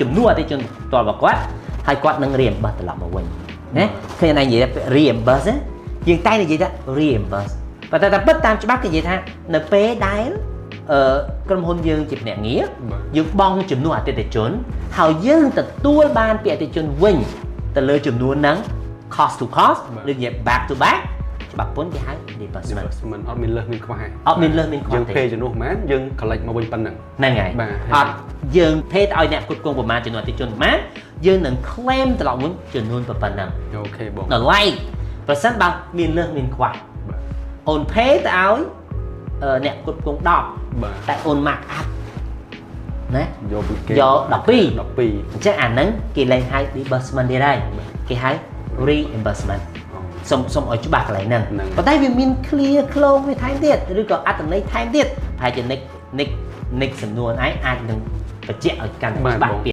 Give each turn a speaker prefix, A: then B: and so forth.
A: ជំនួសអតិថិជនផ្ទាល់របស់គាត់ហើយគាត់នឹង reimburse ត្រឡប់មកវិញណាឃើញអនឯងនិយាយថា reimburse ណាយើងតែនិយាយថា reimburse ប៉ុន្តែតែពិតតាមច្បាប់គេនិយាយថានៅពេលដែលក្រុមហ៊ុនយើងជាភ្នាក់ងារ យើងបង់ជំនួសអតិថិជនហើយយើងទទួលបានពីអតិថិជនវិញទៅលើចំនួនហ្នឹង cost to cost ឬនិយាយ back to back ច្បាប់ពន្ធគេហៅ disbursement។
B: Disbursement អត់មានលើសមានខ្វះទេ។
A: អត់មានលើសមានខ្វះ
B: យើង
A: ទេ។
B: pay ជំនួសប៉ុន្មានយើង collect មកវិញប៉ុណ្ណឹង។
A: ហ្នឹងហើយ។
B: បាទ។
A: អត់យើង pay ឲ្យអ្នកផ្គត់ផ្គង់ប្រមាណចំនួនអតិថិជនប្រមាណយើងនឹង claim ត្រឡប់វិញចំនួនប៉ុណ្ណឹង។
B: OK បង។
A: ដល់ឡែកប្រសិនបើមានលើសមានខ្វះ
B: បាទ
A: អូន pay ទៅឲ្យអ្នកផ្គត់ផ្គង់10
B: បាទ
A: តែអូន mark up ណា
B: យកពីគេ
A: យក12
B: 12
A: អញ្ចឹងអាហ្នឹងគេលែងហៅ disbursement ទៀតហើយគេហៅ reimbursement។ សុំឲ្យច្បាស់កន្លែងហ្នឹង
B: ហ្នឹង
A: ប៉ុន្តែវាមាន clear ឃ្លោងវាថែមទៀតឬក៏អត្ថន័យថែមទៀតប្រហែលជា next សំណួរឯងអាចនឹងបញ្ជាក់ឲ្យកាន់តែ
B: បាទបង
A: ច្បាស់ពី